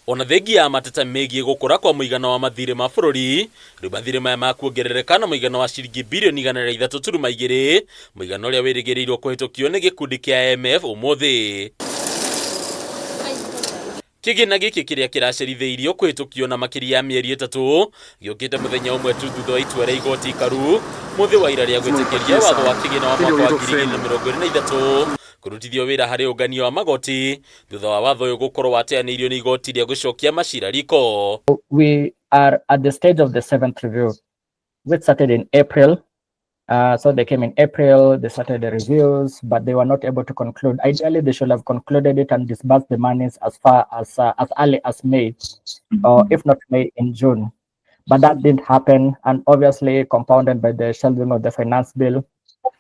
Ona thengia ya mateta megiĩ gũkũra kwa mũigana wa mathirĩ ma bũrũri, rĩu mathirĩ maya makuongerereka na mũigana wa ciringi birioni 103.2, mũigana ũrĩa wĩrĩgĩrĩirwo kũhĩtũkio nĩ gĩkundi kĩa IMF ũmũthĩ. Kĩgĩna gĩkĩ kĩrĩa kĩracerithĩirio kũhĩtũkio na makĩria ya mĩeri 3 gĩũkĩte mũthenya ũmwe tu thutha wa itua rĩa igoti ikaru mũthĩ wa ira rĩa gwĩtĩkĩria watho wa kĩgĩna wa mwaka wa 2023 kũrutithio wĩra harĩ ũngania wa magoti thutha wa watho ũyũ gũkorwo wateanĩirio nĩ igoti rĩa gũcokia macira riko. We are at the stage of the seventh review, which started in April. So they came in April, they started the reviews, but they were not able to conclude. Ideally, they should have concluded it and disbursed the monies as early as May, or if not May, in June. But that didn't happen, and obviously compounded by the shelving of the finance bill,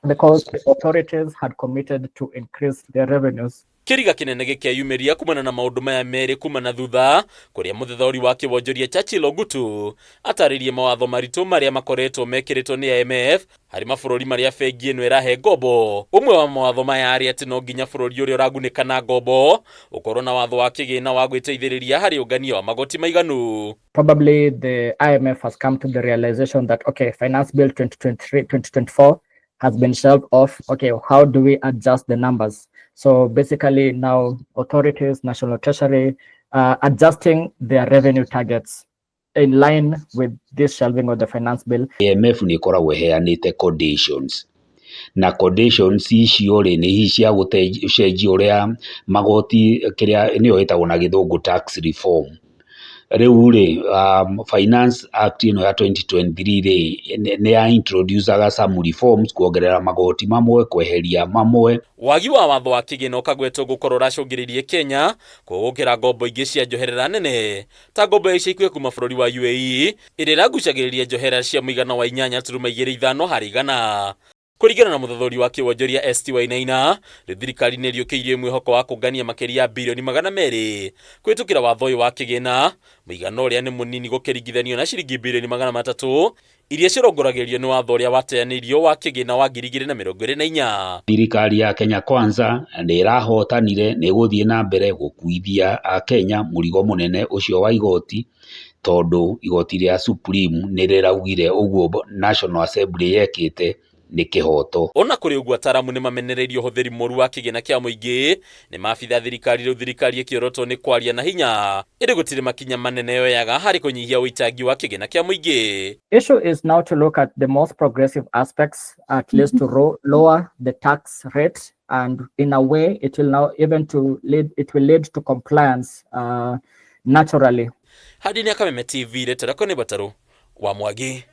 because the authorities had committed to increase their revenues. Kĩriga kĩnene gĩkeyumĩria kumana na maũndũ maya merĩ kuma na thutha kũrĩa mũthethaũri wa kĩwonjoria Churchill Ogutu atarĩrie mawatho maritũ marĩa makoretwo mekĩrĩtwo nĩ IMF harĩ mabũrũri marĩa bengi ĩno ĩrahe ngombo. Ũmwe wa mawatho maya arĩ atĩ no nginya bũrũri ũrĩa ũragunĩka na ngombo ũkorwo na watho wa kĩgĩna wa gwĩteithĩrĩria harĩ ũngania wa magoti maiganu. Probably the IMF has come to the realization that, okay, Finance Bill 2023, 2024 has been shelved off. Okay, how do we adjust the numbers? So basically now authorities, National Treasury, adjusting their revenue targets in line with this shelving of the finance bill. IMF nĩ ĩkoragwo ĩheanĩte conditions, na conditions icio rĩ, nĩ hihi cia gũcenjia ũrĩa magoti, kĩrĩa nĩyo ĩtagwo na Gĩthũngũ tax reform. Rĩu rĩ, Finance Act ĩno ya 2023 rĩ, nĩ ya introduce some reforms, kuongerera magoti mamwe, kweheria mamwe. Wagi wa watho wa kĩgĩna ũkagwetwo gũkorwo ũracũngĩrĩirie Kenya kũgũkĩra ngombo ingĩ cia njoherera nene ta ngombo ya ica ikuhĩ kuma bũrũri wa UAE ĩrĩa ĩragucagĩrĩria njohera cia mũigana wa 8.25%. Kũringana na mũthothori wa kĩwonjoria ST Wainaina, rĩu thirikari nĩ ĩriũkĩirie mwĩhoko wa kũngania makĩria ya birioni 200 kũhĩtũkĩra watho ũyũ wa kĩgĩna, mũigana ũrĩa nĩ mũnini gũkĩringithanio na ciringi birioni 300 iria cirongoragĩrio nĩ watho ũrĩa wateanĩirio wa kĩgĩna wa 2024. Thirikari ya Kenya Kwanza nĩ ĩrahotanire, nĩ ĩgũthiĩ na mbere gũkuithia Akenya mũrigo mũnene ũcio wa igoti, tondũ igoti rĩa Supreme nĩ rĩraugire ũguo National Assembly yekĩte nĩ kĩhoto. Ona kũrĩ ũguo, ataramu nĩ mamenereirie ũhũthĩri mũru wa kĩgĩna kĩa mũingĩ nĩ maabitha thirikari. Rĩu thirikari ĩkĩorotwo nĩ kwaria na hinya, ĩndĩ gũtirĩ makinya manene yoyaga harĩ kũnyihia ũitangi wa kĩgĩna kĩa mũingĩ. Issue is now to look at the most progressive aspects, at least to lower the tax rate, and in a way, it will now even to lead, it will lead to compliance naturally. Hadi nĩ Akameme TV, rĩtwa rĩakwa nĩ Batarũ wa Mwangi.